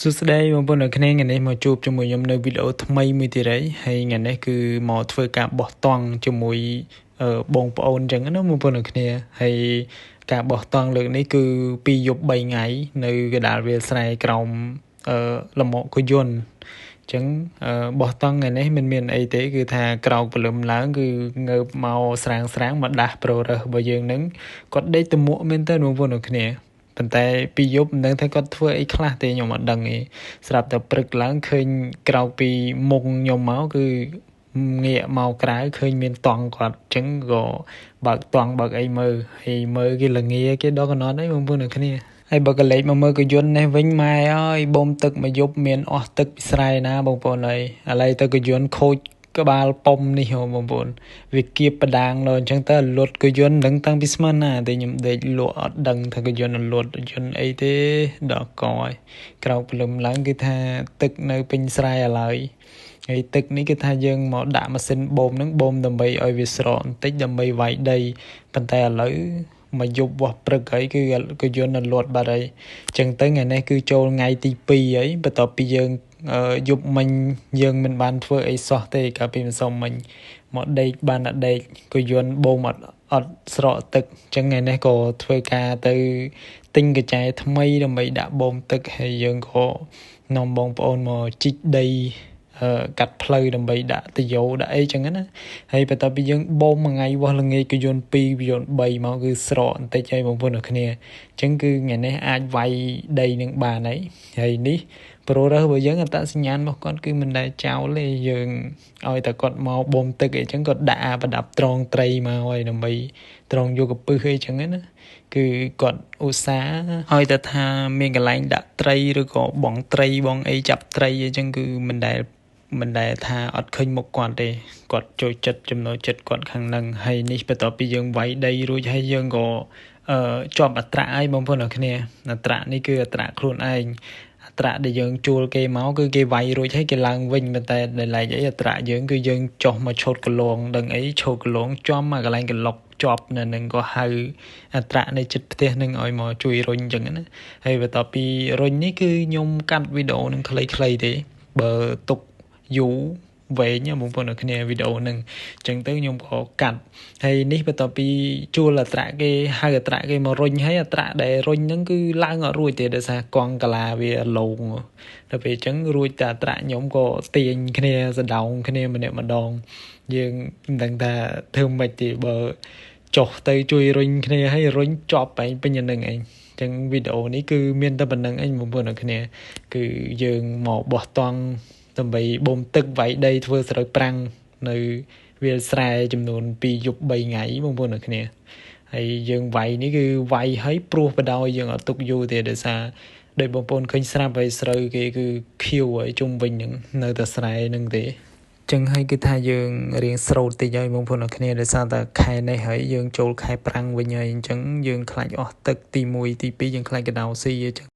សួស្តីបងប្អូនអ្នកគ្នាថ្ងៃនេះមកជួបជាមួយខ្ញុំនៅវីដេអូថ្មីមួយទៀតហើយហើយថ្ងៃនេះគឺមកធ្វើការបោះតង់ជាមួយបងប្អូនអញ្ចឹងណាបងប្អូនអ្នកគ្នាហើយការបោះតង់លើកនេះគឺ2យប់3ថ្ងៃនៅកណ្ដាលវាលស្រែក្រោមលមកកយន្តអញ្ចឹងបោះតង់ថ្ងៃនេះមិនមានអីទេគឺថាក្រោកព្រលឹមឡើងគឺងើបមកស្រាងស្រាងមកដាស់ប្រូរើសរបស់យើងនឹងគាត់ដេកទៅមួកមែនតើបងប្អូនអ្នកគ្នាប៉ុន្តែពីយប់មិនដឹងថាគាត់ធ្វើអីខ្លះទេខ្ញុំអត់ដឹងទេស្រាប់តែព្រឹកឡើងឃើញក្រោកពីមុខខ្ញុំមកគឺងាកមកក្រៅឃើញមានតង់គាត់អញ្ចឹងក៏បើកតង់បើកអីមើលហើយមើលគេល្ងាគេដល់កណត់អីបងប្អូនអ្នកគ្នាហើយបើកលេចមកមើលកយន្តនេះវិញម៉ែអើយបូមទឹកមកយប់មានអស់ទឹកពីស្រែណាបងប្អូនអើយឥឡូវទៅកយន្តខូចក្បាលប៉ុមនេះហ៎បងប្អូនវាគៀបបដាងដល់អញ្ចឹងទៅលុតកយន្តនឹងតាំងពីស្មានណាតែខ្ញុំដេកលក់អត់ដឹងថាកយន្តលុតយន្តអីទេដល់កហើយក្រោកព្រលឹមឡើងគឺថាទឹកនៅពេញស្រែឥឡូវហើយទឹកនេះគឺថាយើងមកដាក់ម៉ាស៊ីនបូមនឹងបូមដើម្បីឲ្យវាស្រកបន្តិចដើម្បីវាយដីប៉ុន្តែឥឡូវមកយប់វាស់ព្រឹកហើយគឺកយន្តលត់បាត់ហើយអញ្ចឹងទៅថ្ងៃនេះគឺចូលថ្ងៃទី2ហើយបន្ទាប់ពីយើងយប់មិញយើងមិនបានធ្វើអីសោះទេកាលពីម្សិលមិញមកដេកបានតែដេកក៏យន្តបូមអត់ស្រកទឹកអញ្ចឹងថ្ងៃនេះក៏ធ្វើការទៅទិញកញ្ចែថ្មីដើម្បីដាក់បូមទឹកហើយយើងក៏នាំបងប្អូនមកជីកដីកាត់ផ្លូវដើម្បីដាក់តយោដាក់អីចឹងណាហើយបន្ទាប់ពីយើងបូមមួយថ្ងៃវាស់ល្ងាចក៏យន្ត2យន្ត3មកគឺស្រកបន្តិចហើយបងប្អូនអ្នកគ្នាអញ្ចឹងគឺថ្ងៃនេះអាចវាយដីនឹងបានហើយហើយនេះប្រូរើសរបស់យើងអត្តសញ្ញាណរបស់គាត់គឺមិនដែលចោលទេយើងឲ្យតែគាត់មកបូមទឹកអីចឹងគាត់ដាក់អាប្រដាប់ត្រងត្រីមកហើយដើម្បីត្រងយកកពឹសអីចឹងណាគឺគាត់ឧស្សាហ៍ឲ្យតែថាមានកន្លែងដាក់ត្រីឬក៏បងត្រីបងអីចាប់ត្រីអីចឹងគឺមិនដែលថាអត់ឃើញមុខគាត់ទេគាត់ចូលចិត្តចំណូលចិត្តគាត់ខាងហ្នឹងហើយនេះបន្ទាប់ពីយើងវាយដីរួចហើយយើងក៏ជាប់អត្រាហើយបងប្អូនអ្នកគ្នាអត្រានេះគឺអត្រាខ្លួនឯងអត្រាដែលយើងជួលគេមកគឺគេវាយរួចហើយគេឡើងវិញប៉ុន្តែដែលឡែកអីអត្រាយើងគឺយើងចុះមកឆូតកលងដឹងអីឆូតកលងចំមកកន្លែងកលុកជាប់នៅនឹងក៏ហៅអត្រានៅចិត្តផ្ទះនឹងឲ្យមកជួយរុញអញ្ចឹងណាហើយបន្ទាប់ពីរុញនេះគឺខ្ញុំកាត់វីដេអូនឹងខ្លីៗទេបើទុកយូរវែងបងប្អូនអ្នកគ្នាវីដេអូហ្នឹងអញ្ចឹងទៅខ្ញុំក៏កាត់ហើយនេះបន្ទាប់ពីជួលអត្រាគេហៅអត្រាគេមករុញហើយអត្រាដែលរុញហ្នឹងគឺឡើងអត់រួចទេដោយសារកង់កាឡាវាឡងដល់ពេលអញ្ចឹងរួចតែអត្រាខ្ញុំក៏ទាញគ្នាសដោងគ្នាម្នាក់ម្ដងយើងមិនដឹងថាធ្វើម៉េចទេបើចុះទៅជួយរុញគ្នាហើយរុញជាប់ឯងពេញហ្នឹងឯងអញ្ចឹងវីដេអូនេះគឺមានតែប៉ុណ្្នឹងឯងបងប្អូនអ្នកគ្នាគឺយើងមកបោះតង់ដើម្បីបូមទឹកវាយដីធ្វើស្រូវប្រាំងនៅវាលស្រែចំនួន2យប់3ថ្ងៃបងប្អូនអ្នកគ្នាហើយយើងវាយនេះគឺវាយហើយព្រោះបដោយយើងអត់ទុកយូរទេដោយសារដោយបងប្អូនឃើញស្រាប់ហើយស្រូវគេគឺខៀវហើយជុំវិញហ្នឹងនៅតែស្រែហ្នឹងទេចឹងហើយគឺថាយើងរៀងស្រោតតិចហើយបងប្អូនអ្នកគ្នាដោយសារតែខែនេះហើយយើងចូលខែប្រាំងវិញហើយអញ្ចឹងយើងខ្លាចអស់ទឹកទី1ទី2យើងខ្លាចកដៅស៊ីអញ្ចឹង